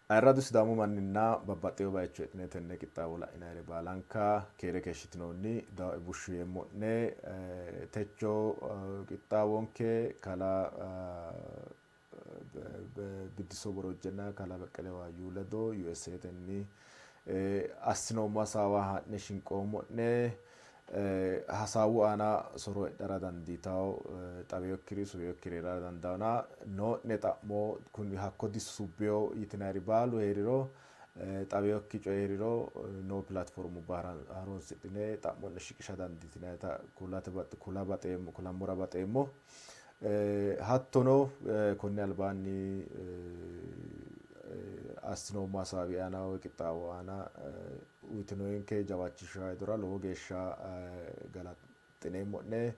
Ayirradu Sidaamu manninna babbaxxeewo bayicho heedhine tenne qixxaawo la'inayire baalanka keere keeshshitinoonni dawoe bushshu yeemmo'ne. Techo qixxaawonke kalaa Biddiso Borojjenna kalaa Beqqele Waayyu ledo USAtenni assinoommo hasaawa haa'ne shinqoommo'ne. Hasaawu aana soro heedhara dandiitanno, xawinokkiri suwinokkiri hee'rara dandaannona noo'ne xa'mo kuni hakko disubbino yitinanniri baalu hee'riro xawinokki coyi hee'riro noo pilaatifoormubba horonsidhine xa'mo'ne shiqisha dandiitinannita kulate kula baxeemmo kulammora baxeemmo. Hattono konni albaanni assinoommo hasaawi aana woy qixxaawo aana uyitinoenke jawaachishshanno hedora lowo geeshsha galaxxineemmo'ne.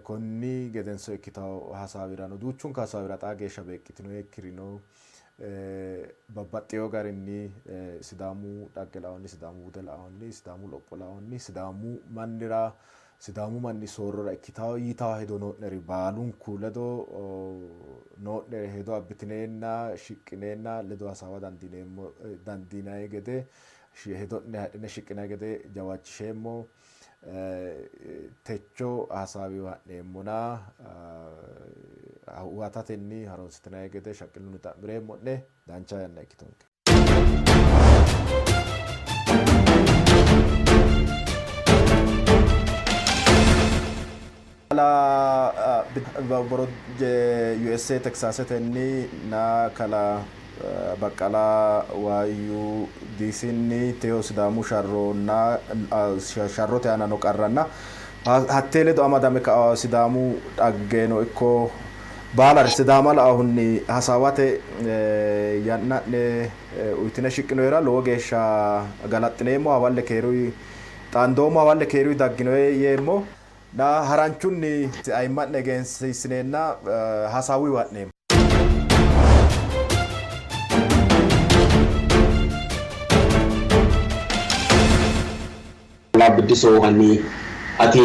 Konni gedenso ikkitanno hasaawirano duuchunka hasaawira xaa geeshsha beeqqitinoekkirino babbaxxeewo garinni Sidaamu dhagge laonni, Sidaamu bude laonni, Sidaamu lopho laonni, Sidaamu mannira Sidaamu manni soorrora ikkitanno yitanno hedo noo'neri baalunku ledo noo'ne hedo abbitineenna shiqqineenna ledo hasaawa dandiineemmo dandiinanni gede hedo'ne haadhine shiqqinanni gede jawaachisheemmo. Techo hasaawiwa ha'neemmona huwatatenni harunsitinanni gede shaqqillunni xa'mireemmo'ne. Dancha yanna ikkitonke. Kalaa Borojje USA Tekisaasetenni na kalaa Baqqala Waayyu Diisinni teyo Sidaamu sharronna sharrote aana no qarranna hattee ledo amadame ka'a Sidaamu dhaggeno ikko Baalare Sidaama laohunni hasaawate yanna'ne uytine shiqqinohera lowo geeshsha galaxxineemmo. Hawalle keeruy xaandoommo, hawalle keeruy dagginoe yeemmo. Na haranchunni ayimma'ne egensiissineenna hasaawuywa ha'neemmo. Kalaa Biddiso Hanni ati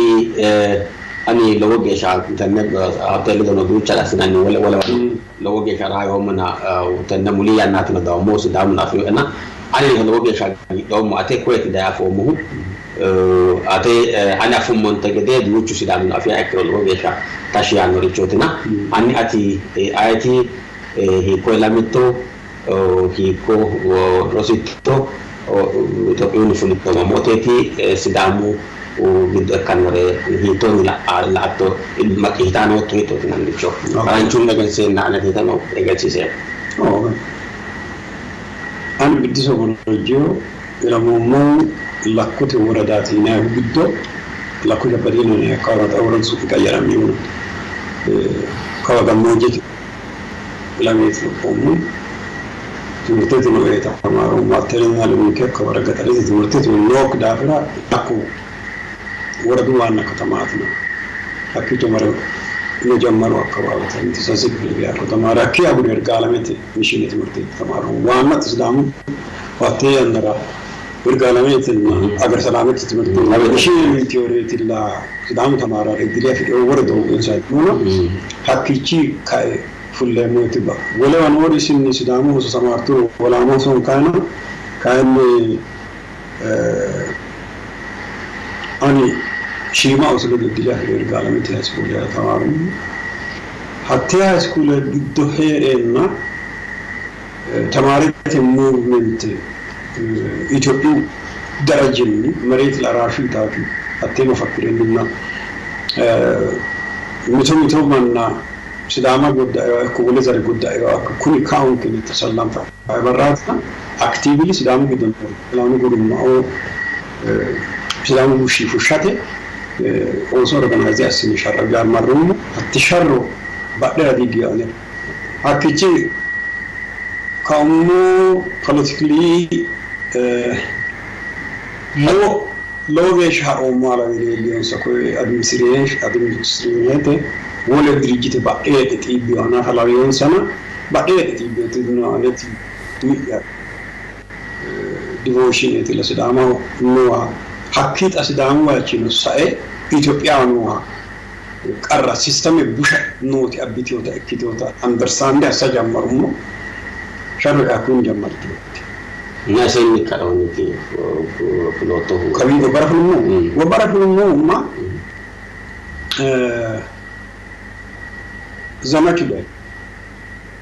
ani lowo geeshsha tenne hatte ledono duuchare assinanni wole wolewano lowo geeshsha raayoommona tenne muli yannaatino dawommohu Sidaamuno afinoena anino lowo geeshsha hagiidhoommo ate koyeeti daye afoommohu ate ani afummonte gede duuchu Sidaamino afiha ikkiro lowo geeshsha tashshi yaannorichootina hanni ati ayeti hiikko ilamitto Hiikko rositto? Itophiyunni fulitto mamooteeti? Sidaamu giddo ikkannore hiittoonni la''atto? Macciishshitanni nootto hiittooti yinanniricho haranchunni egensiisenna aneteetano egensiiseemmo. Ani Biddiso Borojjiho, ilamoommohu Lakkote woradaati yinannihu giddo Lakko Shabbadiino yinanni hakka worada woradu su'mi qayyaraminohu kawa gammoojjete ilameeti lophoommohu. Timirteteno ee tamaaroommo. Hatteeno alinke hakka wara gaxarete timirtete mini nookki daafira hakku woradu waanna katamaatina hakkiicho mare mejammaru akkawaawete mite sase kifile geya hakko tamaare hakkii agure Yirgaalamete mishiine timirte tamaarommo. Waannate Sidaamu hattee yannara Yirgaalametenna Agere Selaamete timirte mishiine minteworeetilla Sidaamu tamaarara iddile afidhino wore doogonsa noona hakkiichi kae fulleemmo yite ba'u. Wolewa noori isinni Sidaamu roso tamaarturo wolaamo sonkanna kayinni ani shiima ooso ledo iddile afi're Yirgaalamete High Schoolera tamaarummo. Hattee High Schoole giddo hee'reenna tamaarete movement Itophiyu darajinni mereet la'raashu yitaati hattee mafakkirenninna mito mito manna Sidaama godda'ewa ikko wole zare godda'ewa ikko kuni kaonke yine tasallanfanni barraatina actively Sidaamu giddo noori Sidaamu gurmao Sidaamu bushshi fushshate ooso organize assine sharro jammarroommo. Hatti sharro badhera dihiggino anera. Hakkiichi kaummo politically lowo lowo geeshsha ha'roommoha lawe leellinonsa koye administreeshiinete wole dirijjite badhe heedhe xiibbinoha nafa lawinonsana badhe heedhe xiibbinoti aneti umi'ya devotion ለሲዳማው nooha hakkii xa Sidaamu waalchino sae Itophiyaho nooha qarra system busha nooti abbiteewota ikkiteewota understand assa jammarummo sharro hakkunni jammartinooti. እና isinni kadhoonniti fuloottohu. Kabii gobbara fulummo gobbara fulummohumma ዘመቹ ላይ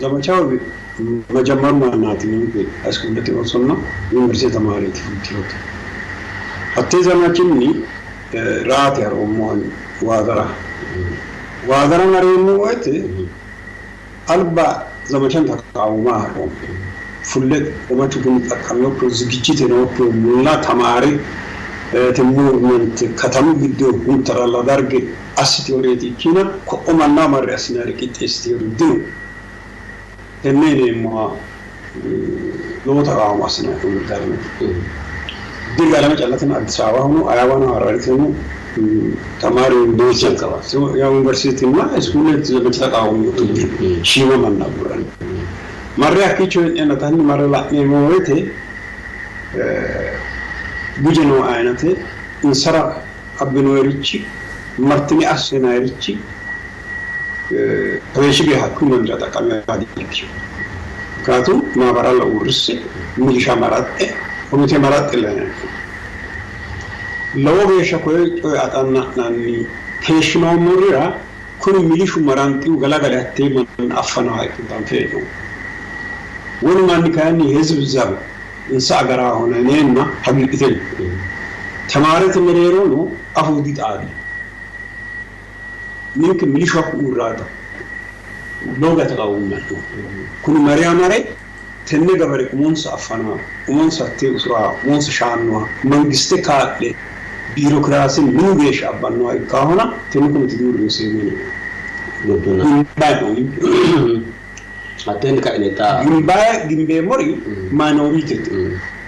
ዘመቻው መጀመሩ ማናት high school oosonna ዩኒቨርሲቲ ተማሪቲ fultinooti. Hattee zamachinni raate haroommo waadara. Waadara mareemmo woyte alba zamachan taqaawuma haroommo. Fulle zamachu kuni xaqqaminokkihu ዝግጅት nookkihu mulla tamaare te movement katamu giddo huntaralla darge assiteworeeti ikkina ko'o manna marre assinayre qixxeessitewori dino. Tenne yineemmoha lowo taqaawuma assinay Yirgaalamete. Yirgaalame callatina Addis Ababahono Ayaawano Harariteno ተማሪ ዩኒቨርሲቲና school ዘመቻ ተቃውሞ shiima manna agurranni. Marre hakkiicho heedheenna tanni marre la'neemmo woyte buje noo ayinate insara abbinoyerichi martine assinayerichi kaweeshshi geeshsha hakkuyi mannira xaqqaminoha di''ikkino. ምክንያቱም ማህበራ uurrisse milisha maraxxe komite maraxxe lananni. Lowo geeshsha koye coye axanna'nanni keeshshinoommorira kuni milishu maranxihu galagale hattee manna affanoha ikkinota anfe hee'noommo. Wolu manni kayinni hizib zab insa agaraahona yineenna hagiidhite no. Tamaarete mereerono afuu dixaadino. Ninke milishu hakku uurraata lowo geeshsha taqawwummanno. Kuni mariya mare tenne gabare umonsa affanoha, umonsa hattee usuraha, umonsa shaannoha, mangiste kaa'le biirokiraase minu geeshsha abbannoha ikkaahona tenne komite diuurrinseemmo yine Hatteenni ka'ine xa gimbaye gimbeemmori minoritete.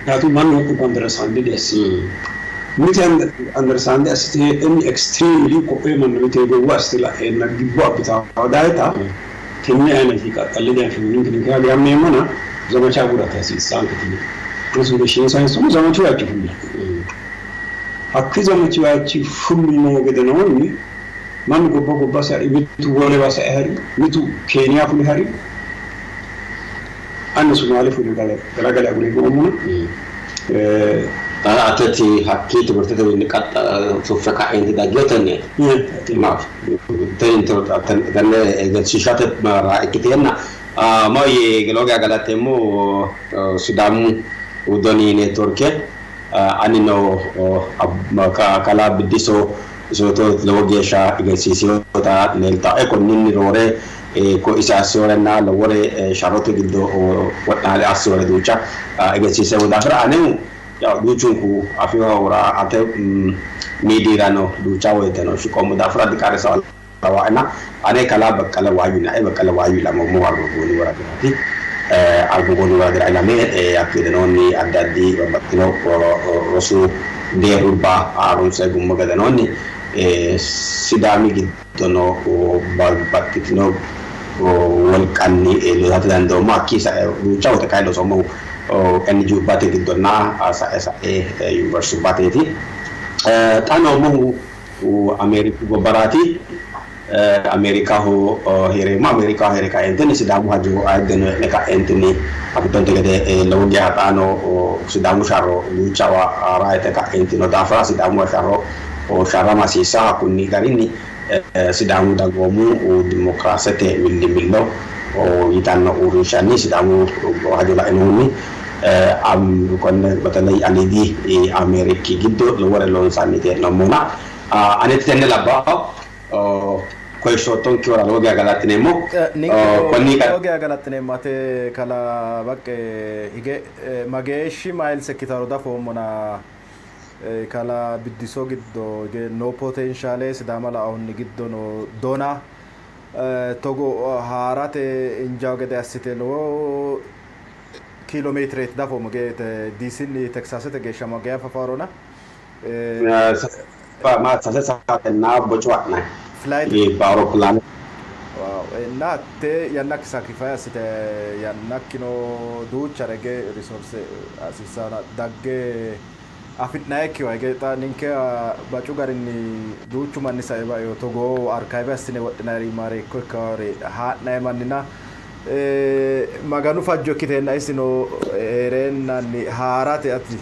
ምክንያቱም mannu wo'munku understand diassino. Mite understand assite heedhenni extremely ko'ee manna mite gowwa assite la'eenna gibbo abbitawo dayita tenne ayinati qaxxalle dianfeemmo ninke ninke giwammeemmona ዘመቻ agurate hasiissaanketi yine rosu sayinsoommo zamachu waalchi fulla. Hakkuyi zamachi waalchi fullummo gedenoonni mannu gobba gobbasi hari, mitu wolewa sae hari, mitu Keeniya fule hari, annu Sumaale fule galagale agure higoommona. Ateti hakkii timirtetewiinni suffe ka'eenti daggino tenneeti. Tenne egensiishate ikkiteenna maahoyye lowo geeshsha galateemmo Sidaamu doni neetworke anino kalaa Biddiso isoto lowo geeshsha egensiisinota leeltae konninni roore isi assinorenna lowore sharrote giddo wo'naale assinore duucha egensiiseemmo daafira anehu duuchunku afinohura ate miidiirano duucha woyteno shiqoommo daafira diqarrisawo lawaena ane kalaa Baqqala Waayyu yinae Baqqala Waayyu ilamoommohu Argogooni woradiraati. Argogooni woradira ilame hakki gedenoonni addi addi babbaxxino rosu deerrubba harunse gummo gedenoonni Sidaami giddono babbaxxitino wolqanni loosate dandoommo. Hakkii sae duucha woyte kayi loosoommohu NGO-bbate giddonna sae sae yuniversitubbateeti. Xa noommohu Ameeriku gobbaraati. Ameerikaho hee'reemmo. Ameerikaho hee're kaeentinni Sidaamu hajo ayiddeno hee'ne kaeentinni afittonte gede lowo geeshsha xaano Sidaamu sharro duuchawa raayete kaeentino daafira Sidaamu sharro sharrama hasiissanno. Hakkunni garinni Sidaamu dagoomu dimokiraasete millimillo yitanno uurrinshanni Sidaamu hajo lainohunni konne በተለይ aliidi Ameeriki giddo lowore loonsanniiti hee'noommona aneti tenne labbaaho koyishshoottonkehura lowo geeshsha galaxxineemmo. Ninkeno lowo geeshsha galaxxineemmo ate kalaa Baqqe hige mageeshshi miles ikkitaro dafoommona kalaa Biddiso giddo hige noo potenshaale Sidaama laohunni giddo noo dona togo haarate injawo gede assite lowo kiilomeetireeti dafoommo hige Diisinni Teksaasete geeshsha mageeshsha fafaarona sase saatenna bocu ha'nanni flight በአውሮፕላን Na hattee yannakki sacrifice assite, yannakkino duuchare hige resource hasiissanna dagge afi'nayikkiwa hige xa ninke bacu garinni duuchu manni sae baeo togoo archive assine wodhinayiri maareekko ikkawori haa'nayi mannina, Maganu fajjo ikkiteenna isino hee'reennanni haarate ati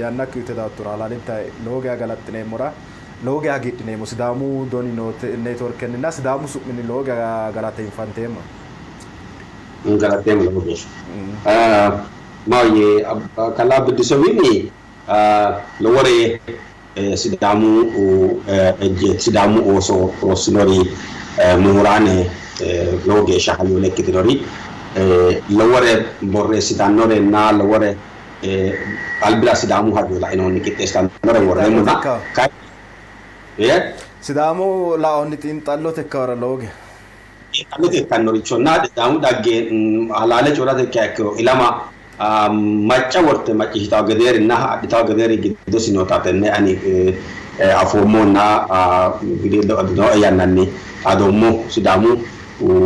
yannakki uyite daattora halaalinta lowo geya galaxxineemmora, lowo geya hagiidhineemmo. Sidaamu Doni Neetworkenninna Sidaamu su'minni lowo geya galate infanteemmo. Galateemmo lowo geeshsha. Maahoyye, kalaa Biddisowiinni lowore Sidaamu Sidaamu ooso rossinori muhuraane, lowo geeshsha hayyoole ikkitinori, lowore borreessitannorenna lowore albira Sidaamu hajo lainohunni qixxeessitannore worreemmona. Sidaamu laonni xiinxallote ikkara lowo geya. Xiinxallote ikkannorichonna Sidaamu dhagge halaale coyi'rate ikkiha ikkiro ilama macca worte macciishshitawo gedeerinna adhitawo gedeeri giddosi noota tenne ani afoommohunna nooe yannanni xaadoommo Sidaamu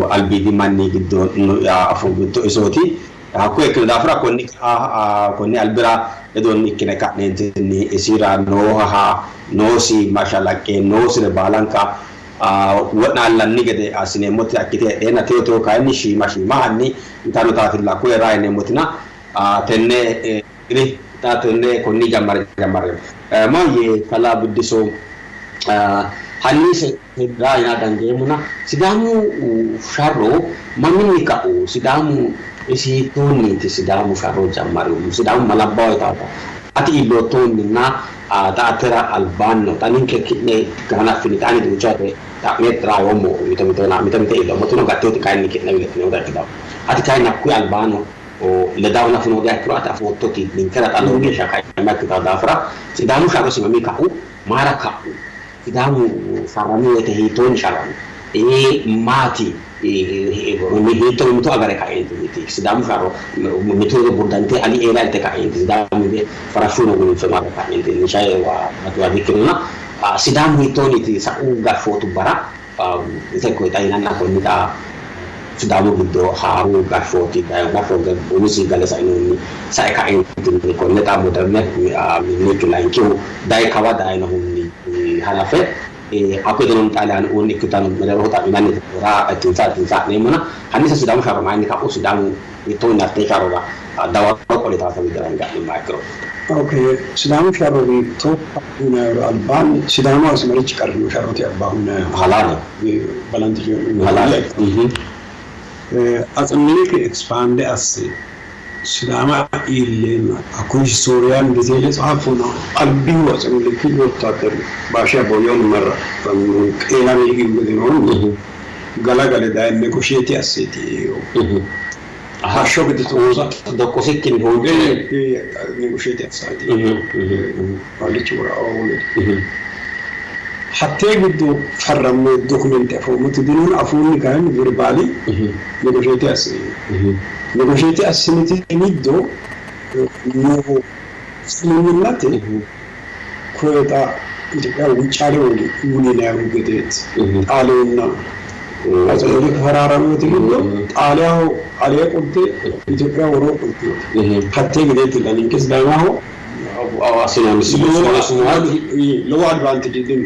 albiidi manni giddo mitto isooti. Hakkuyi ikkino daafira konni ka'a konni albira ledonni ikkine ka'neentinni isira nooha noosi mashalaqqe noosire baalanka wo'naallanni gede assineemmoti ikkite heedheenna teyo teyo kayinni shiima shiima hanni yitannotaatilla koye raa yineemmotina tenne iri xa tenne konni jammare jammarreemmo. Maahoyye kalaa Biddiso, hanni raa yina dandeemmona Sidaamu sharro maminni ka'u? Sidaamu isi hiittoonniiti Sidaamu sharro jammarihu? Sidaamu ma labbawo yitaata ati iilloottohunninna xa atera albaanni no, xa ninke ki'ne hanaffinita ani duucha woyte xa'me rayoommo, mito mitona mite mite iilloommotino gatteoti kayinni ki'ne wi'litinota ikkitanno. Ati kayinni hakkuyi albaano ledahu nafu nooha ikkiro ati afoottoti ninkera xa lowo geeshsha kaima ikkitanno daafira Sidaamu sharrosi mamii ka'u? Mayira ka'u? Sidaamu sharrami woyte hiittoonni sharrami? Maati hiitto mimmito agare kaeentiniiti? Sidaamu sharro mimmitu ledo gurdante ali eela ilte kaeenti Sidaamu gede farashshuno gulunfe marre ka'neentinni shaewa di''ikkinona Sidaamu hiittoonniiti sa'u gashshootubbara ise xa yinanna konni xa Sidaamu giddo haaru gashshooti dayino umisi gale sainohunni sae kaeentinni konne xa moderne Minilik layinkihu dayi kawa dayinohunni hanafe hakkuyi gedenoonni Xaaliyaanu uunni ikkitanno mereeroho xa'minanni ra ittinsa ittinsa ha'neemmona hanni ise Sidaamu sharro mayinni ka'u? Sidaamu hiittoonni hattee sharrora dawaro qolitaata widira hinge ha'nummoha ikkiro. Ok, Sidaamu sharro hiittoo ka'u yinayihura albaanni Sidaamu asi marichi qarri no sharrote abbaahu yinayihu? Halaale. Balanxe coyi'nummo. Halaale. Atse Minilik expande asse Sidaama iilleenna hakkuyi Sooriyaan diteele tsaafona albihu Atse Miniliki wottaaddari Baasha Boyon marra qeelame higihu gedenoonni galagale daye negoshiyeeti asseeti eino. Hashsho gede toosa doqqosikkinni huucce negoshiyeeti assaati ballichu woraqawo ledo. Hattee giddo farramme dokumente afoommoti dinona afuunni kayinni verbaali negoshiyeeti assine. Negoshiyeeti assinite giddo noo sumimminnate koye xa Itophiya Wuccaale wuli yinannihu gedeeti. Xaaliyunna Atse Minilik faraaraminoti giddo Xaaliyaho alee qolte Itophiya woroo qoltinote. Hattee gedeetilla ninke Sidaamaho lowo advantage dino.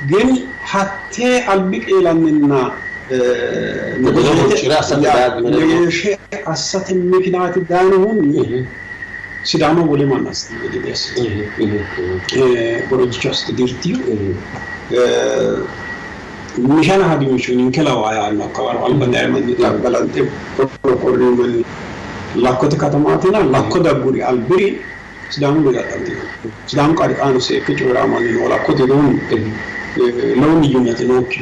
Gin hattee albi qeelanninna negotiate assate mikinaati dayinohunni Sidaama wole manna assitino gede assitino. Borojjicho assite dirtino. Mishana hadimishu ninke lawa yaanno hakkawaro alba dayi manni balanxe qorqorrino manni Lakkote katamaatina Lakko dagguri albiri Sidaamu ledo adhantino. Sidaamu qaali xaano seekke coyi'raa manni noo Lakkote widoonni lowo liyyunnete nookki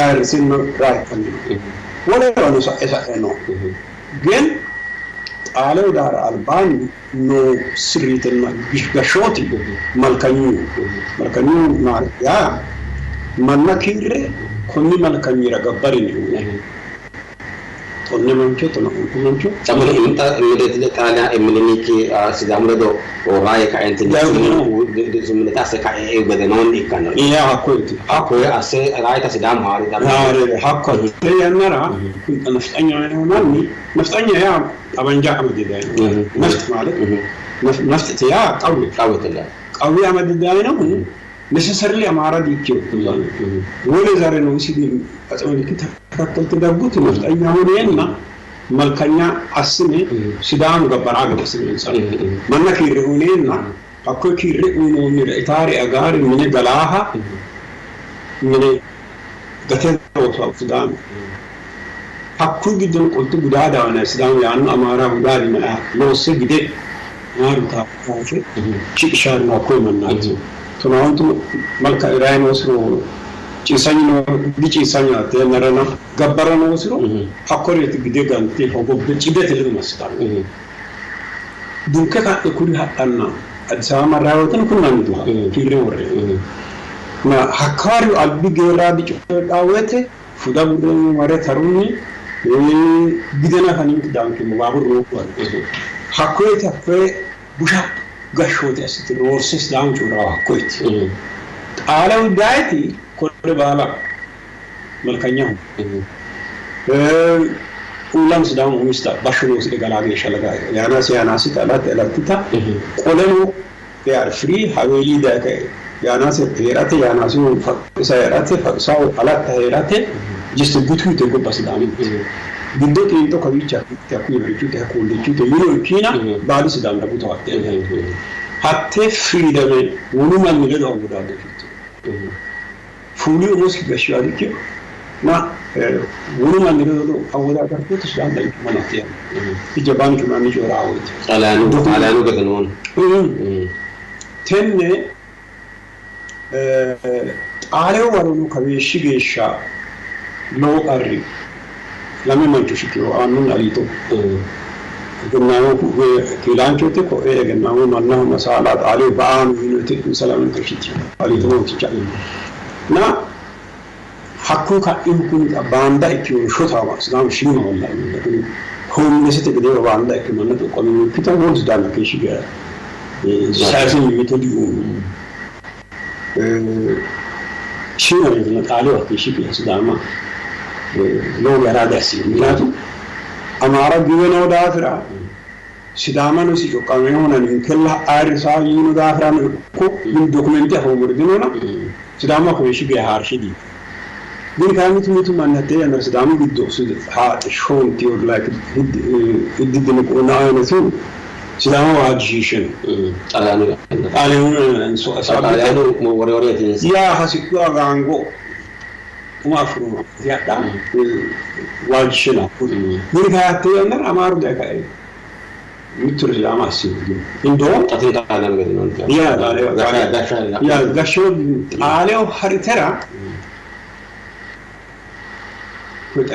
ayirrisenna raa ikkanni no. Wolewano sa'e sa'e no. Gen Xaalewu daara albaanni noo sirriitenna gashshooti malkanyu. Malkanyu maati yaa manna kiirre konni malkanyira gabbarini uyinanni. 10 mancho 15 mancho Xaaliyaa Miniliki Sidaamu ledo raaye kaentinni summunete asse kae gedenoonni ikkanno. Yaa hakkoyeti. Hakkoye asse raayita Sidaamu haari haare hakko yannara ነፍጠኛ manni ነፍጠኛ yaa ጠመንጃ amade dayino ነፍጥ ማለት ነፍጥ yaa qawwe qawwetella qawwe amade dayinohu necessarily አማራ ዲኬው ወለ ዛሬ ነው ሲዲ አፄ ምኒልክ ተከተልተ ደጉት ነፍጠኛ ሆነና መልከኛ አስሜ ሲዳሙ ገበራ ገበስሜ manna kiirre uyneenna hakko kiirre uynoonnire itaari agaari mine galaaha mine gate loosa Sidaamu hakkuyi giddono qolte gudaadawana Sidaamu yaanno Amaara gudaadina loosse gide Amaaru taashe shiqishaarino hakkoye mannaati. Tonaawuntu malka irayi noosiro ciisanyi no diciisanyi hatte yannarana gabbara noosiro hakkoreeti gide gante hogobbe cidete ledo massitanno. Dunke ka'ne kuri hadhanna Addis Ababa marrayi woyteno kuri manni duha kiirre worre. Na hakkawario albi geerra dicoyidhaa woyte fuda gurreemmo mare tarunni gide nafa ninke dankeemmo baaburu nookkiwa hakkoyeeti hakkoye busha gashshoote assite roorse Sidaamu coyi'raahu hakkoyeeti. Xaalewu dayiti konne baala malkanyaho. Uullano Sidaamu umisita bashsho loosidhe galaa geeshsha laga yaanasi yaanaasita alatte alattita qoleno they are free haweeli daye kae yaanasi hee'rate yaanaasihu faqisa hee'rate faqisaho alatta hee'rate just gutu yite gobba Sidaaminnite giddo xiinxo kawiichi hakkiichite hakkuyi barichute hakkuullichute yino ikkiina baalu Sidaamira guto hatte hatte freedome wolu manni ledo awwodaaddo ikkitino. Fuuli umosi gashshiwa dikkino na wolu manni ledo awwodaaddartooti Sidaam danchu mannaati yaanno. Ija baanchu manni coyi'raa woyte. Xaaliyaanu Xaaliyaanu gedenoonni. Tenne Xaalewu warono kaweeshshi geeshsha lowo qarri lame mancho shiqino Aannunna Aliito. Egennaamo kiilaanchote koe egennaamo mannaho masaala Xaalewu ba'aano yiinote insa lamenka shitino Aliito mooticha. Na hakkuyi ka'nihu kuni xa baanda ikkinohu shotaho Sidaamu shiimaholla kuni homelessete gedeeho baanda ikke manna xoqqamino ikkita wolu Sidaami hakkeeshshi geya sayise mimmito diuuyino. Shiimareetina Xaalewu hakkeeshshi geya Sidaama lowo geya raga diassino. Mikinaatu Amaara giwe noo daafira Sidaamano isi coqqaminohuna ninkella ayirrisaa yiino daafirano ikko mini documente afoommori dinona Sidaamu hakkeeshshi geya haarshe diino. Gini kayi mitu mitu manni hattee yannara Sidaamu giddo shoonti or like hiddiddino ayinatihu Sidaama waajjishiishshe no. Xaaliyaanu yannara. Xaaliyaanu Xaaliyaanu wore woreeti insa. Yaa hasidhu agaango umo afi'ruma yadha waajjishe no. Gini kayi hattee yannara Amaaru daye kae mittore Sidaama assino dino. Indoom Xa tini Xaaliyaanu gedenoonti. Yaa Xaaliyaanu yaa gashshewo Xaaliyaanu haritera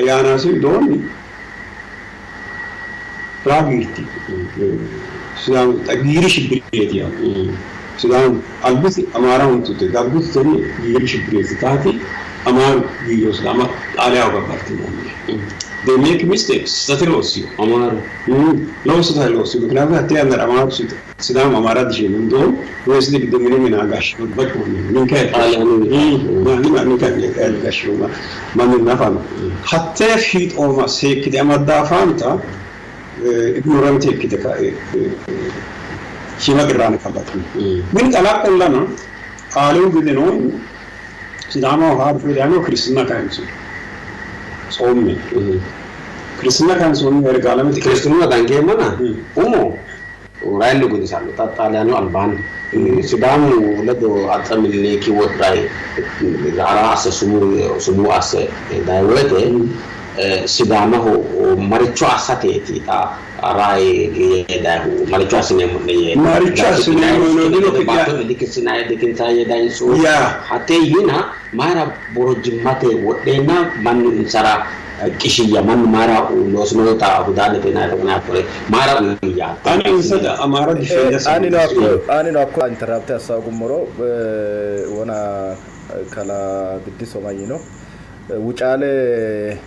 Yaanaasi widoonni raa giirti. Sidaamu xa giiri shibbireeti yaate. Sidaamu albiti Amaara huntute dagguti tenne giiri shibbireeti taati Amaaru giiro Sidaama Xaaliyaho gabbartinoonni. They make mistakes state loossino. Amaaru. Lowo state loossino. Mikinaatu hatte yannara Amaaru Sidaamu Amaara dishiino. Indoom weesete giddo mine mina gashshino bacu manni no. Ninke ninke gashshino manni nafa no. Hattee fiixooma seekkite amadda afaanta ignorante ikkite ka'e shiima qirraane kalaqino. Gin xalaqqollana Xaaliyu gedenoonni Sidaamaho haaru coyi dayinohu Kiristinna kayinso tsoomme. Kiristinna kayinsoonni Yirgaalamete Kiristinnuwa dangeemmona umo Rayillu gudisanno xa Xaaliyaanu albaanni Sidaamu ledo Atse Miniliiki wo'rayi ara asse sumuu asse dayi woyte Sidaamaho maricho assateeti xa rayi yee dayihu? Maricho assineemmo'ne yee Maricho assineemmo yino dino ki'ne baatto'ne dikissinanni dikinsanni yee dayinso Yaa. Hattee yina mayira borojjimmate wodheenna mannu insara qishiyya mannu mayira loosinota hudaadete yinannita hakkore mayira uyiyya? Ani insa Amaara defend Anino assanno. hakko anino hakko interrupt assa hoogummoro wona kalaa Biddiso mayyino. Wucaale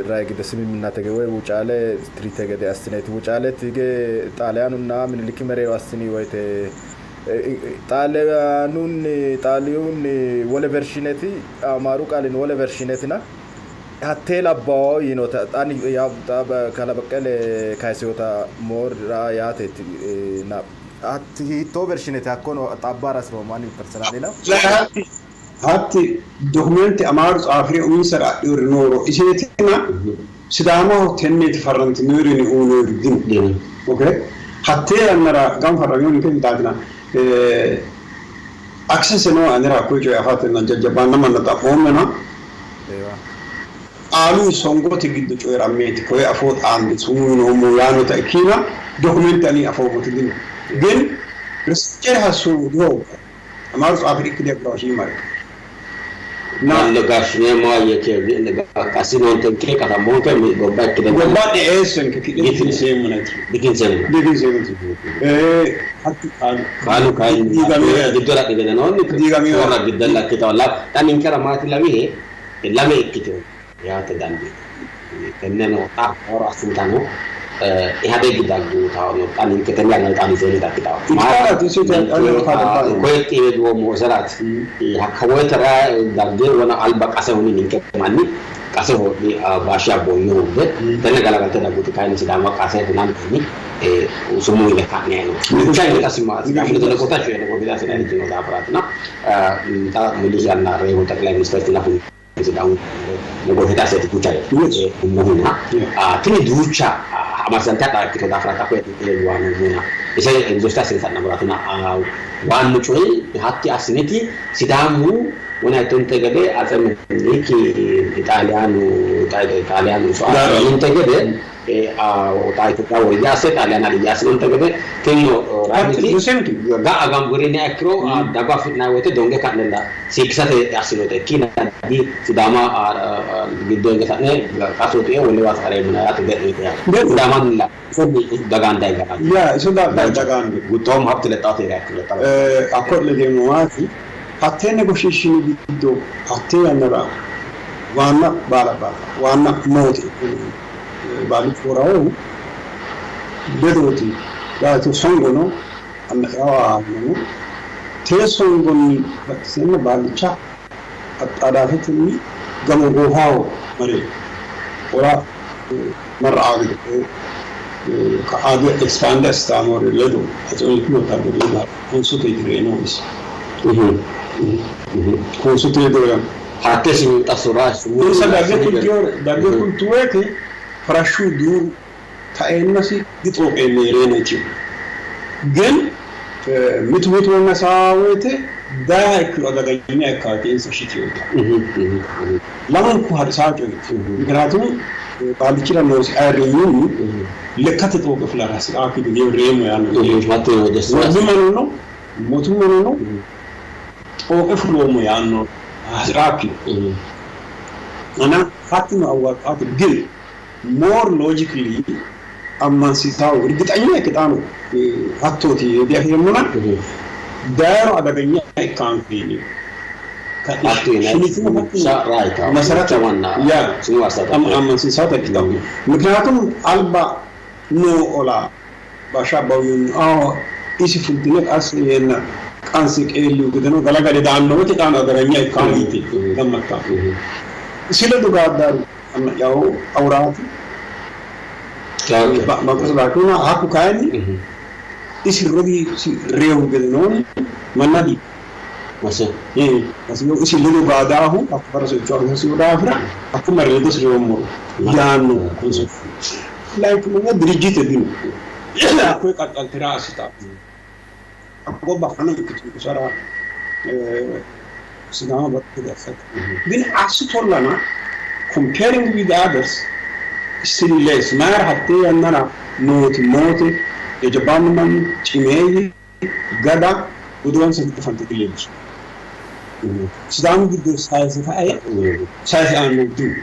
rayi gede simiminnate woy Wucaale treaty gede assineeti. Wucaale tige Xaaliyaanunna Miniliki mereero assini woyte Xaaliyaanunni Xaaliyunni wole versioneti, Amaaru qaalin wole versionetina hattee labbawo yiinota xani Kalaa Baqqele kayiseota moora yaateeti. Hatti hiittoo versioneti hakkono xabbara hasiroommo ani personally na. Hatti documente Amaaru tsaafire uminsara adhiwori nooro iseetina Sidaamaho tenneeti farrantinori uyinoyiri dino. Okay, hattee yannara gam farramino ninke yitaatina access noo anera hakkoye coye afatenna jajjabbaanna manna xa'moommena qaalu songote giddo coyi'rammeeti koye afoo xaande sumuu yinoommo yaannota ikkiina documente ani afoommoti dino. ግን researcher hassu dihoogganno. Amaaru tsaafi ikki diagurawo shiimare. Gashshineemmo qassinoontenke katamonke gobba ikkite gobba'ne eessenke ki'ne dikinseemmonati dikinseemmo dikinseemmoti hatti qaalu qaalu kayinni giddora dhigedenoonni diigamino warra giddella ikkitawo xa ninkera maati lawihe lame ikkitewo yaate dandiite tenneno xa horo assintano ኢህአዴግ dagguutawo xa ninke tenne yannara xaadiseeni dakkitawo koyetti heeduwoommo oseraati hakka woytera dagge wona alba qase huni ninke manni qase hodhi baashsha abboyyo hubbe tenne galagalte dagguti kayinni Sidaama qase hunantenni sumuu yine ka'ne no kusha yine qasima Sidaamu ledo leqota shuyene gobida assinanni daafiraatina xa muli yanna reehu ጠቅላይ ሚኒስትር nafu Sidaamu negotiate assete duucha hummohuna tini duucha amarsante hadha ikkito daafira xa koye waanuna ise exhaust assine sa'nammoratina waannu coyi hatti assiniti Sidaamu wonayittonte gede Atse Minilik Ixaaliyaanu Ixaaliyaanu so'ante gede xa Itophiya woriyya asse Xaaliyaana aliyye assinonte gede tinino raaniti ga'a gamburini ikkiro dago afi'nanni woyte donge ka'nella siikisate assinote ikkina di Sidaama giddo hinge sa'ne qasootu wolewa sareemmona yaate de'note yaate Sidaamanilla dagaan dayi gara ያ iso dagaandi guttoomu habti lexxaate yaate hakko ledeemmo maati hattenne goshishshini giddo hattee yannara waanna baala baala waanna moote baallichu worawohu ledooti yaate songono anna'yawa tee songonni baxxisenna baallicha axxaadaafetenni gamo goofaho mare ola marra'a gede ka'aadu expand assitaamore ledo atse wotaadari ledo konsote reeno isi konsote ledo hatte simi xasura insa dagge kultiyoore dagge kultu woyte farashshu duuru taeennasi dixooqeemme reeno itiyo ግን mitu mitu manna saa woyte dayaha ikkiro adaganya ikkaati insa shitiyota lamunku harisaa coyeeti ምክንያቱም baallichira noosi ayirrinyunni lekkate xooqe fulara hasi'raakki gede reemo yaanno worbimano no mootummano no xooqe fuloommo yaanno hasi'raakki እና hattino አዋጣት ግን more logically ammansiisawo እርግጠኛ ikkitaano hattooti diafeemmona dayaro adaganya ikkaanfeeni መሰረት ያ ammansiisaata ikkitawo ምክንያቱም alba noo ola baasha abbawyunni awo isi fultine qas yeenna qansi qeelliu gedeno galagale daanno wote xaano adaranya ikkaano yite gammatta isi ledo gaaddaaru anna'yawo awuraati maqos laakuna hakku kayinni isi rodiisi reehu gedenoonni manna di isi ledo gaadaahu hakku farasocho afisiyo daafira hakku mare ledosi reewummoro yaanno layinkimunna dirijjite dino hakkoye qaxxaltira assita gobba fano ikkitu sara Sidaama baxxite assate ግን assitollana comparing with others still less mayra hattee yannara nooti moote jajjabbaannu manni cimeeyye gada godowansa giddo fante dileellishu Sidaamu giddo sayise kae sayise aanno dino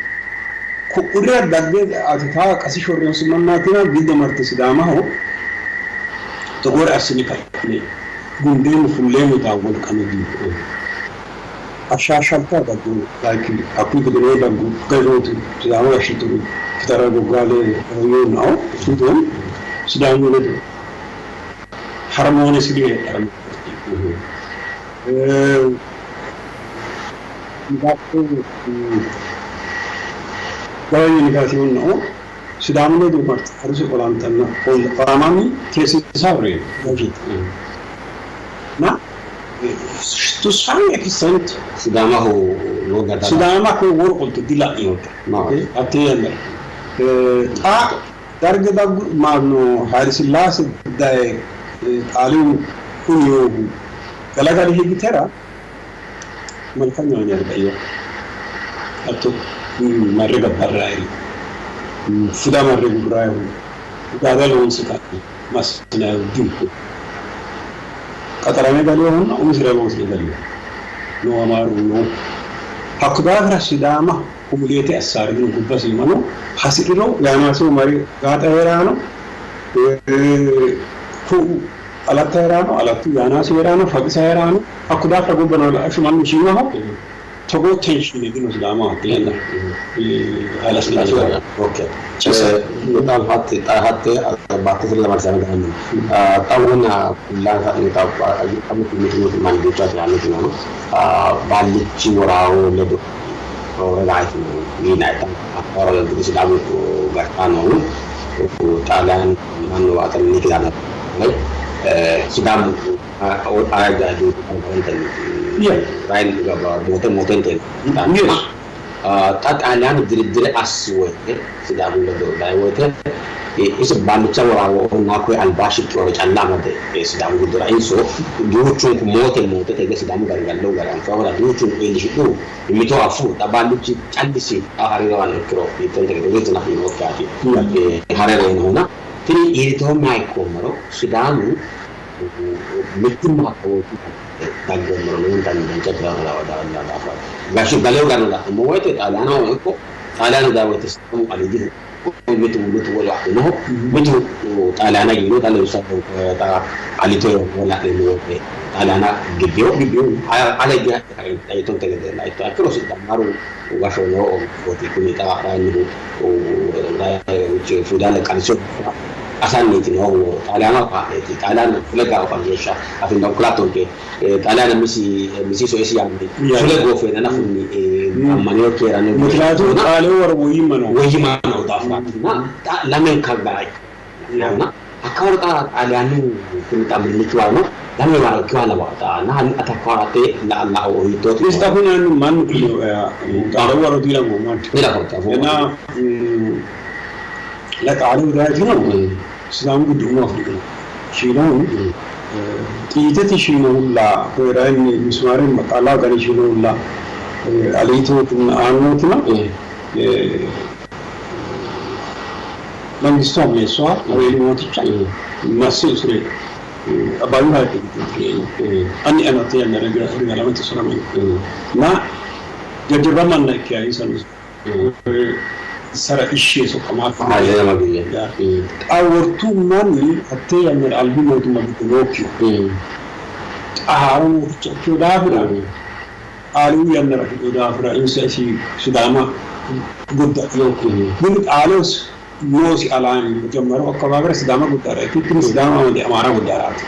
ku'urira dagge ati taa qasi shorreessu mannaatina giddo marte Sidaamaho togoore assini ka'ne gundeemmo fulleemmo taa wolqano dino. Ashshaashshalta daggu like hakkuyi gedenoonni daggu gashshootu Sidaama gashshituri Fitawuraari Boggaale Yonnao widoonni Sidaamu ledo harmoonesli heedhanno. Gawayyo Nigaati Yonnao Sidaamu ledo marte Arsi olantanna olamanni teessisaawure gashshite. Na to some extent Sidaamaho lowo geya Sidaama koye woro qolte dila'ino hattee yannara. Xa Darge daggu maano Haile Sillaase daye Xaaliyu huninohu galagali higitera malkanyaho yarbayo hatto marre gabbarraayiri fuda marre gurraayihu gaada loonse ka'ne massinaayihu dino. Qaxarame galinohunna umisira loosire galinohu no Amaaru no. Hakko daafira Sidaama humuleete assaarino gobbasi mano hasi'riro Yaanaasiho mare gaaxa hee'raano, ku'u Alatta hee'raano, Alattu Yaanaasi hee'raano, Faqisa hee'raano. Hakko daafira gobba noo la'ashu mannu shiimaho. Togoo tension dino Sidaamaho hatte yannara Hailesillaase waro. Okay. Hatte hatte baattote lamarsame ganni. Xawuna kullansa mitu mitu manni duucha yaannoti no. Baallichi woraawo ledo roore laayitino yinayta waro Sidaamu gashshaanohu Xaaliyaan mannu waaxanni kidaana Sidaamu moote mootente xa Xaaliyaanu diriddire assi woyte Sidaamu ledo dayi woyte isi baallicha woraawohonna koye albaa shiqqinore calla amade Sidaamu giddora inso duuchunku moote mootete hige Sidaamu gari gallo gari anfohura duuchunku iillishidhu mito afu xa baallichi callisi xa hariroano ikkiro hiittonte gede wirtu nafi nookkihaati hare reyinohuna tini iillitoommeha ikkoommero Sidaamu mittimma hakka daggoommero lowontanni dancha daafira gashshu galeyo garino la'nummo woyte Xaaliyaanaho ikko Xaaliyaanu dayi woyte Sidaamu aliidihu mitu mitu wolu adhinoho mitu Xaaliyaana giwino xa lawishshaho xa alito la'neemmo woyte Xaaliyaana gibbeyo ale higge xayitonte gede laitto ikkiro Sidaamu gashsho noo kuni xa rayinnihu fuudaale qanso qasanniiti noohu Xaaliyaanaho kaa'leeti Xaaliyaanu fule gaafa geeshsha afinda kulattonke Xaaliyaana misi misiso isi yaanni fule goofeena nafunni ammaneyokki heeranno ምክንያቱም ጣሊያው ወር ወይማ ነው ወይማ ነው daafiraatina lamenka gara ikkana hakka waro xa Xaaliyaanu kuni xa Minilik warino lame waro ikkiwa lawa xa na ati hakka waro hatte la'o hiittooti እስካሁን ያን ማን ጣሊያው ወሮ ዲላሞ ማን dilafooti እና ለጣሊያው ዳይት ነው ሲዳሙ ግድ ኡማ አፍሪካ ሺኖ ጥይተት ሺኖ ሁላ ኮይራን ምስማርን መቃላ ገሪ ሺኖ ሁላ አሊቶትና አኖትና መንግስቱ አምኔሷ አዌሊ ሞትቻ መስ ስሬ አባዩ ሀይቅ አኒ አናተ ያነረገ ለመት ሰላም እና ጀጀባ ማና ይኪያ ይሰሉ ሰረ እሺ ሶቀማ ጣወርቱ ማኒ አቴ ያነር አልቢ ሞቱማ ግድ ኖኪዮ ጣሃሩ ሞትቻቸው ዳፍራ ጣሊው ያነረ ዳፍራ ኢንሰሲ ሲዳማ ጉዳ ግን ጣሊውስ noosi alaami መጀመሪያው አከባበር ሲዳማ ጉዳይ ፊትን ሲዳማ ወደ አማራ ጉዳይ አራት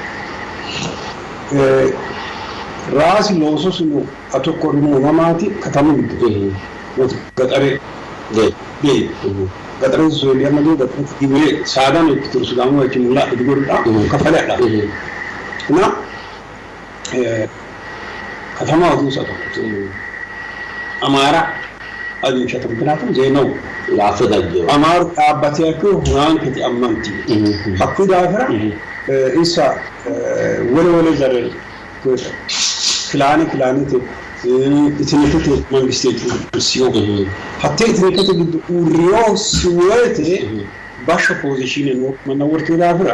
ራሲ ሎሶ ስኑ አቶኮሪሞ ማማቲ ከተማ ግድ ወት ገጠሬ ዴ ገጠሬ ዞሊያ መዶ ገጠሬ ዲብሬ ሳዳን ይክቱር ሲዳማ ወጭ ሙላ ድጎርዳ ከፈለዳ እና ከተማ ወጡ ሰቶ አማራ አግኝቻት ምክንያቱም ዜናው ላፈዳጀው አማሩ አባቴያኩ ሁናን ከቲ አማንቲ ሀኩ ዳፍራ ኢንሳ ወለ ወለ ዘረ ክላኔ ክላኔት ኢትኒከት መንግስት ሲዮ ሀቴ ኢትኒከት ግድ ኡሪዮ ሲወቴ ባሸ ፖዚሽን ነው መናወርቱ ዳፍራ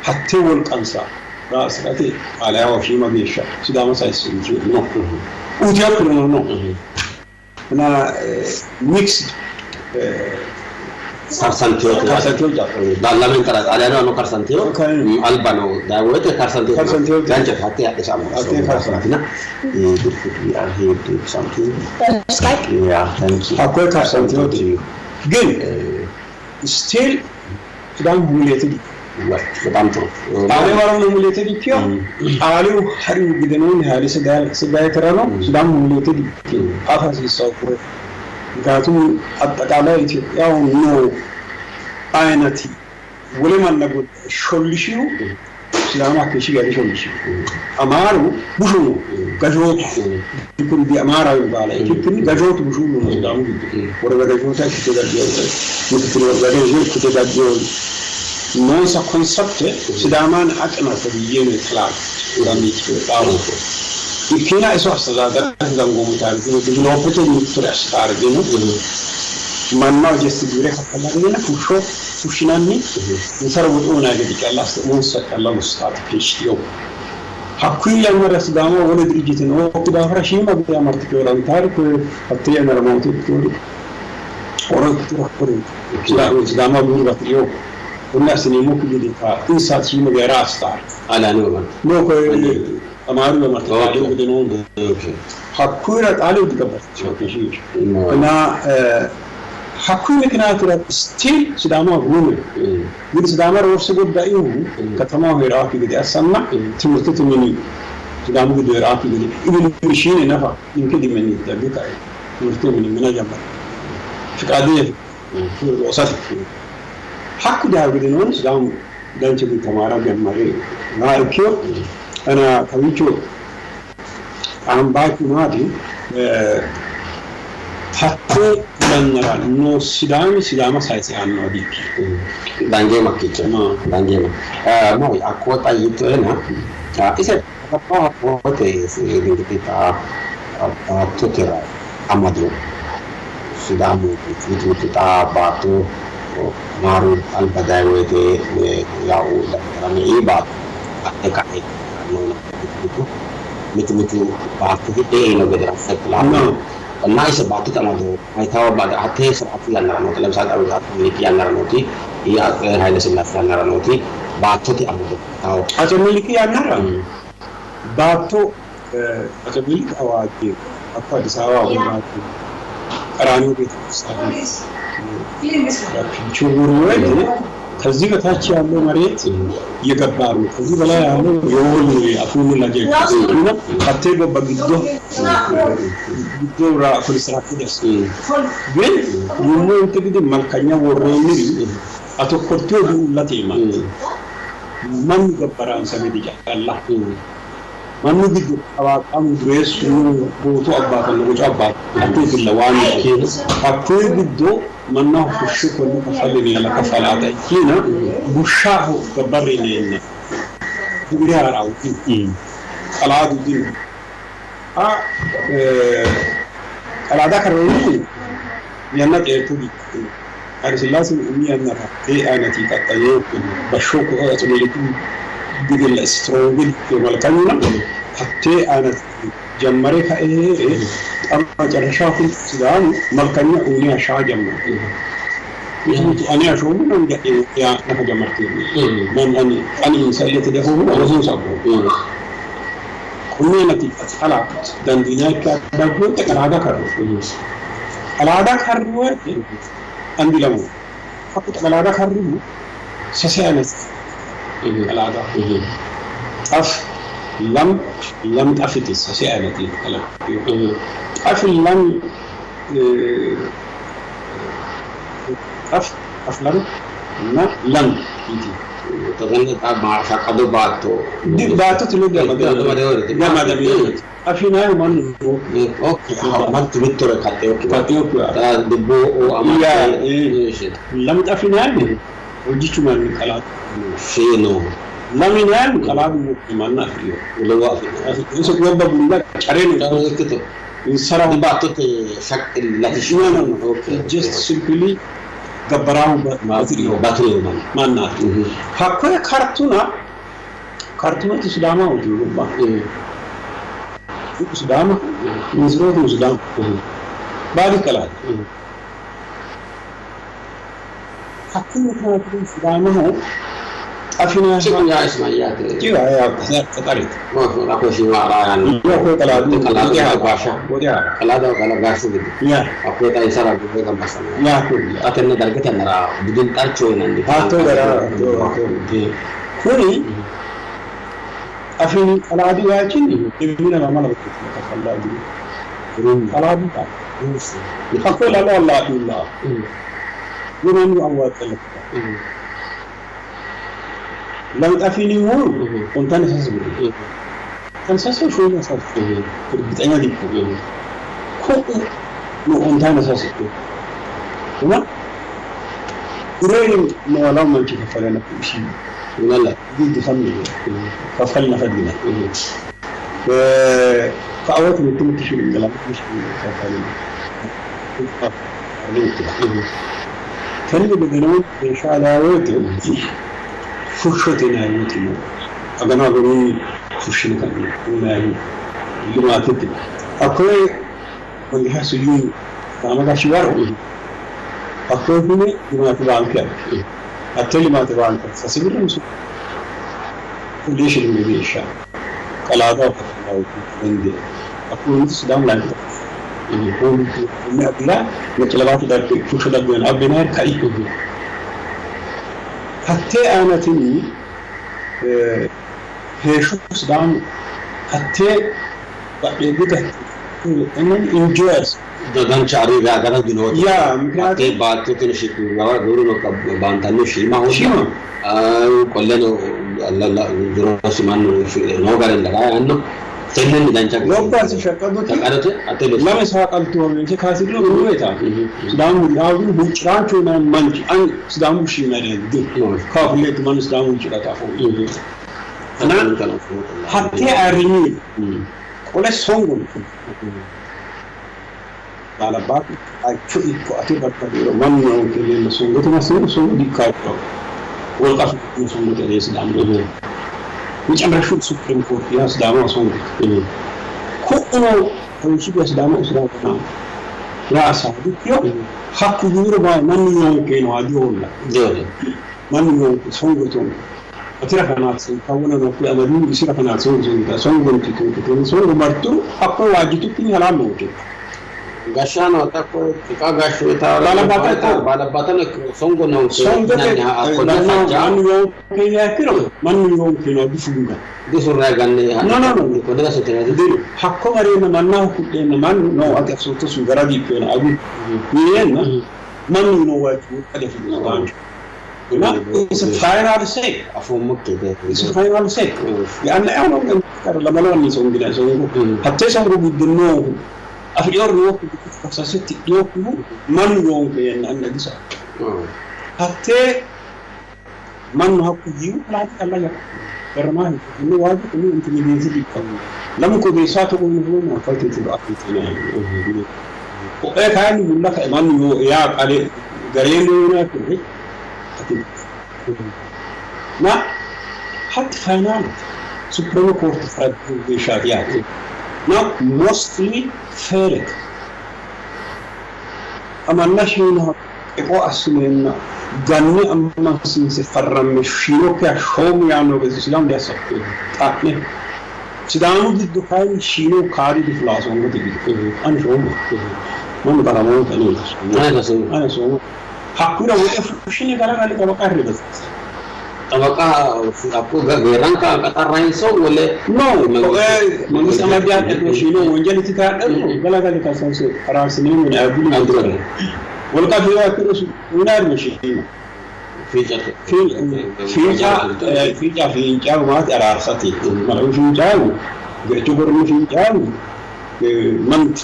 ሀቴ ወልቀንሳ ራስራቴ አላያው ሺማ ጌሻ ሲዳማ ሳይስ ነው ኡቲያኩ ነው ነው እና ሚክስድ Karsantinote Karsantino jawa. Lamentara xaaliyaanu karsantino alba no dayi woyte karsantino Karsantino. Danchate hattee hadhe sa'no Hattee karsantino. We are here to do something. Skype? Yeah, thank you. Hakkoye karsantinote ግን ስቲል ሲዳሙ ሁሌትድ በጣም ጥሩ ጣሌ ባሮነ ሁሌትድ ኢትዮ ጣሌው ሀሪው ግደነውን ሀይለ ስጋዬ ተራ ነው ሲዳሙ ሁሌትድ ኢትዮ አፋስ ይሳኩረ ምክንያቱም አጠቃላይ ኢትዮጵያው ነው አይነት ወለ ማነጎ ሾልሽው ሲዳማ ከሺ ጋር ሾልሽው አማሩ ቡሹ ነው ገዦቱ ኩን ቢአማራ ይባላል ኢትዮጵያ ገዦቱ ቡሹ ነው ሲዳሙ ወረዳ ገዦታ ከተጋጀው ምክትል ወረዳ ገዦ ከተጋጀው ኖንሳ ኮንሰፕት ሲዳማን አቅና ተብዬ ነው የተላኩት ወራሚት ጣሩ ይኪና እሱ አስተዳደር ዘንጎሙታ ዲቨሎፕት ሚክቱር አስታርግ ነው ማናው ጀስት ግብሬ ከፈላገና ፉሾ ፉሽናኒ እንሰርቡጡ ናገዲ ቀላስ ሞንሰ ቀላ ሙስታት ፔሽቲዮ hakkuyi yannara sidaama wole ድርጅት ነው daafira shiima geya marte qeelantaari koye hatte yannara moote ikkiteori horo ikkituro hakkoreeti sidaama buuru bati'eyo konne assineemmokki gede insaati shiima geya raastaari ጣሊያኑ ማለት no koye amaaru marte xaaliyu gede noonu hakkuyira xaaliyu digabbaticho እና hakkuyi ምክንያቱራ ስቲል ሲዳማ ጉኑ ግን ሲዳማ ሮርስ ጎዳኢሁ ከተማው ሄራኪ gede assanna ትምህርትት mini sidaamu giddo heeraaki gede ibin mishiine nafa ninke dimenni dagge kae ትምህርት mini mina jammare fiqaadeye loosate hakku daa gede noon sidaamu dancha gede tamaara jammare naa ikkiyo ana kawiicho ambaaki maati hatte yannara noo sidaami sidaama sayise aanno diikki dangeema kicho dangeema moi akkota yittoena ise wote እንግዲህ baattote amado sidaamu mitu mitu xa baatto maaru alba dayi woyte yaw darame baatto adhe ka'e mitu mitu mitu baatto hidhe eino gede asse kulanno እና ise baattote amado haytawa baada hattee ስርዓቱ yannara nooti ለምሳሌ አፄ ምኒልክ yannara nooti የአፄ ኃይለ ሥላሴ yannara nooti baattote amado tawo አፄ ምኒልክ yannara baatto አፄ ምኒልክ አዋጅ hakko Addis Ababa gobbaati ቀራኒዮ ቤተክርስቲያን ችውር ወይት ከዚህ በታች ያለው መሬት የገባር ነው። ከዚህ በላይ ያለው የወል ነው። አፉን ላጀ እና ሀቴ ጎባ ግዶ ግዶ ራ ኮንስትራክሽን ደስ ግን ሙሙ እንግዲህ መልከኛ ወሮኒ አቶ ኮርቲዮ ዱላቴ ማለት ማን ገበራን ሰሜድ ይጫላ mannu giddo xawaaqamu dureessu bootu abbaatanna bocu abbaata hattee filla waan hakkuyi giddo mannaho fushshe konne kaffallineenna kaffalaata ikkiina bushshaho gabbarrineenna gibire haarawu qalaadu dino qalaada karoonni yanna xeerto giddino ኃይለ ሥላሴ umi yannara hattee ayinati qaxxaye bashsho አፄ ግድል ስትሮንግል መልከኝና hattee አይነት ጀመሬ ከኤ መጨረሻ ኩን ሲዳሙ መልከኛ ኡኒ አሻ ጀመረ እኔ አሾሙ ነው ያ ነፈ ጀመርት ማን አኒ አኒ ኢንሳይለት ደሆ ወዙን ሳቦ ኩኔ ነቲ አጥላ ደንዲና ካዳጎ ተቀራዳ ከሩ ቀላዳ ከሩ አንዲ ለሙ ሀኩ ተቀላዳ ከሩ ሰሴ አይነት ቀላዳ ጣፍ ለም ለም ጣፍት ሰሴ አይነት ቀላ ጣፍ ለም ጣፍ ጣፍ ለም እና ለም ኢቲ ፈቀዱ baatto baatto ትሉ አፊናዩ ማን mantu mittore kaxxeokki dubbo ለም ጣፊናዩ hojichu ማን ቀላዱ ፌኖ ለሚናዩ ቀላዱ ማን አፍሪዮ lowo እሱ ወባ ቡላ ጨሬ ነው ikkito እንሰራ baattote latishshu No, no, no. Just simply ገበራው ባትሪዮ ባትሪዮ ማለት ማናት hakkoye kartuna kartunati sidaama hojii gobba sidaama misirootu sidaama baali qalaati Hakkunni ምክንያቱም ሲዳማሁ xafina Ciku yaa ismayyaate. Ciwa yaa qaxarite. Rakkoo shiima araayaan. Yoo qalaadu Qalaadu gaasha. Godiya. Qalaada qala gaashu giddo. Yaa. Hakkuye xa insara gobbe gamba assanno. Yaa kun. Xa tenne darge tennera bidinxarcho yinanni. Hattoo gara kuni xafini qalaadu yaachinni dhibina lama lama kafallaa jiru. Qalaadu hakkuye lalo allaadhullaa. Yemanu awwaaxxellakka. Lamxafini wuru ontan isas godhe. Tansasoo shooma isaas እርግጠኛ ዲኮ ኩኡ ነው ኦንታን isas እና ዱሬን መዋላው መንቺ ከፈለነ እሺ Yalla. ዲድ ፈሚ ከፈልና ፈድና ከአወት ምትምትሽ ገላ ከፈልና Tenne bedeno shaalawote fushshote yinanni no. Aganu aganunni fushshine ka'ne uyinanni limaatete. Hakkoye Mangisha Suyumi Sidaama gashshi waro hakkoye hune limaate baanke abbi. Hattee limaate baanke sase birra ሁሌ ሽልም geeshsha qalaadaho wende hakkuno Sidaamu layinki ነጭ darge fushsho daggeno abbinayiri kai. Hattee aana tini heeshsho Sidaamu hattee badheeggi gatte enjoy Dancha ariga agara dinooti. ያ ምክንያቱም Hattee baattote giwiru baantannihu shiimaho. Shiimaho. Qolleno jirosi mannu noo garinni daga yaanno. Tennenni dancha gobbasi shaqqadote shaqqadote hattee loosu. lame saaqaltu horonke kaasirino guweeta Sidaamu yaagu huucciraancho yinanni manchi an Sidaamu shiimare di kaafulleetti mannu Sidaamu huuccirata afoo እና hattee ayirrinyi qole songo baalabaatu acho ikko ate bakka mannu noonke leella songote massino songo dikkaachcho wolqa afidhino songote alee Sidaamu መጨረሻው ሱፕሪም ኮርት ያ ሲዳማ songote ku'uno kawiichi ሲዳማ ሲዳማ ያ አሳዲዮ hakku giwiro mannu noonke no diholla mannu noonke songote atira kanaatse kawuna nokku amadu isira kanaatse songo songo titu songo martu hakko waajjitukkinni halaalu noonke Gashshaano hakko xiqa gashshoota Baalabaata baalabaatano ikkiro songo noonke songote yinanniha hakkonne fajja mannu yoonke yaakkiro mannu yoonke no difunga disurra ganne No, no, no. konne gashshoote diru hakko mareenna mannaho kudheenna mannu no ati assoottosu gara diikkeena agu yineenna mannu no waajju wolqa diafidhino እና it's a final say. Afuummokki It's a final say. Yaanna yaano lamaloonni songina songo hattee songo giddo noohu afidhiyor nookku kasase tidhiyokkihu mannu yoonke yenna anna disa hattee mannu hakku yiihu laati calla ya garmaa inni waaju kuni intimideeti dikkanno lamu kodeessaa togo yihuno akkalteeti afitine ko'ee kayinni mulla kae mannu yoo yaa qale gareen yoonaa kune na hatti finality supreme court faraddu geeshshaati yaate na mostly fairete amanna shiinoha eqo assineenna ganne ammansiinse farramme shiinokkiha shoomu yaanno gede Sidaamu diassano xa'ne Sidaamu giddo kayinni shiino kaadi difulaa songote giddo ani shoommo mannu qaramoonke ani soommo hakkura woxe fushshine garagali xabaqa hirribas ጠበቃ hakko geerranka qaxarrayinso wole No, መንግስት አማዲያ shiino ወንጀል ትታደሩ galagali kasanse araarsineemmo abuli wolqa fiica unaar shiino fiicate fiica fiica fiincaa maati araarsate malawu fiincaawu geerchu gornu fiincaawu manti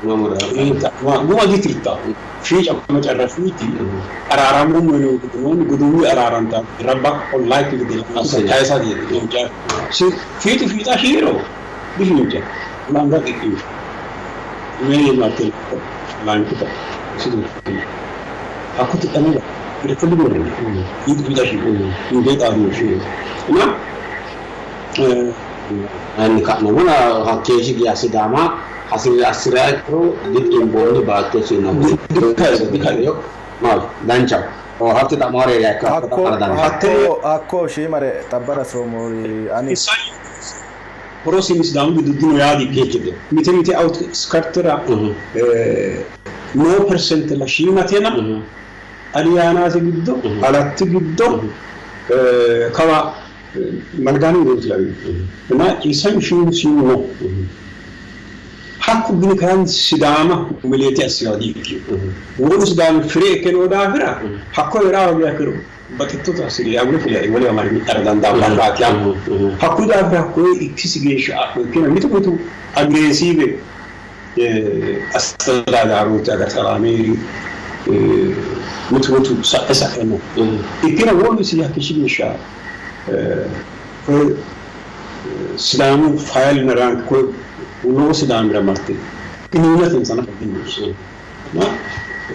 guma guma ditirta fiica መጨረሹቲ araaramu ነው ጉዱዊ አራራንታ ረባ ኦንላይክ ግዴ ታይሳት fiixi fiixa shiiro difiinca ulanga qiqqi ሜሪ ማርቴል ላንኩታ sidu hakku tidhame birtili borre fiixi fiixa shiiro indee xaadu shiiro እና Inni ka'noomuna hakkeeshshi geya Sidaama hasire assira ikkiro diximboonni baattosi no. Danchaho. Hafti xa'moore Hakko shiimare xabbara hasiroommo ani. Horosi Sidaamu giddo dino yaa dikkino. Mite mite outskirtira no percent la shiimatena Aliyaanaati giddo Alatti giddo kawa Malgaanu widooti lawino እና ኢሳን shiimu shiimu no. Hakku gini kayinni Sidaama humiliate assinoha di''ikkino. Wolu Sidaami fire ikke noo daafira hakko hee'ra hoogiha ikkiro baxittoota assiri agure fule wolewa mare mi'nara dandaanno daafiraati yaanno. Hakkuyi daafira hakkoye ikkisi geeshsha adho ikkina mitu mitu aggressive astadaadarooti agar salaameri mitu mitu sa'e sa'e no. Ikkina wolu isi hakkeeshshi geeshsha koye Sidaamu file rank koye lowo Sidaamira marte qiniinatensa nafa dinonsa.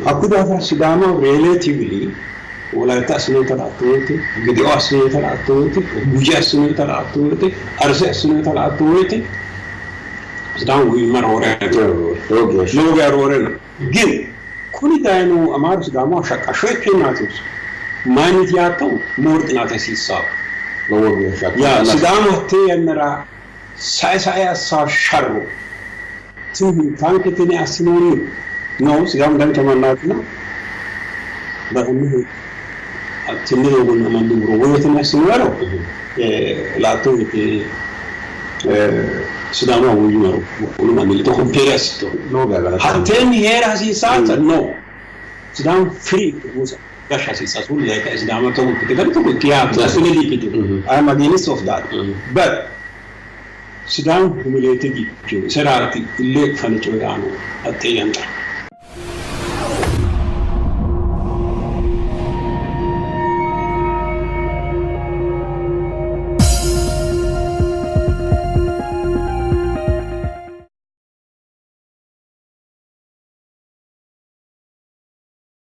Hakkuyi daafira Sidaamaho relatively Wolayitta assinoyita la''atto woyte, Gedeo assinoyita la''atto woyte, Guje assinoyita la''atto woyte, Arse assinoyita la''atto woyte Sidaamu woyyimma roore no. Lowo geya roore no. Gin kuni dayinohu Amaaru Sidaamaho shaqqashsho ikkeennaati mayinniiti yaattohu? More xinaate hasiissanno. Lowo geeshsha. Yaa Sidaamu hattee yannara sae sae assaa sharro tini huntaanke tini assinoonni no Sidaamu dancha mannaatina baxannohu tenne doogonni amandummoro woyyatena assinoyero la''atto woyte Sidaamaho woyyimaro wolu manni ledo compare assitto hatteenni hee'ra hasiissaansa no Sidaamu free ikke umonsa gashsha hasiissansa wolu daye kae Sidaama togo ikkite gari togo ikki yaa assine di''ikkitino I am against of that but Sidaamu humiliate di''ikkino iseraati ille fane coyi'ra no hattee yannara.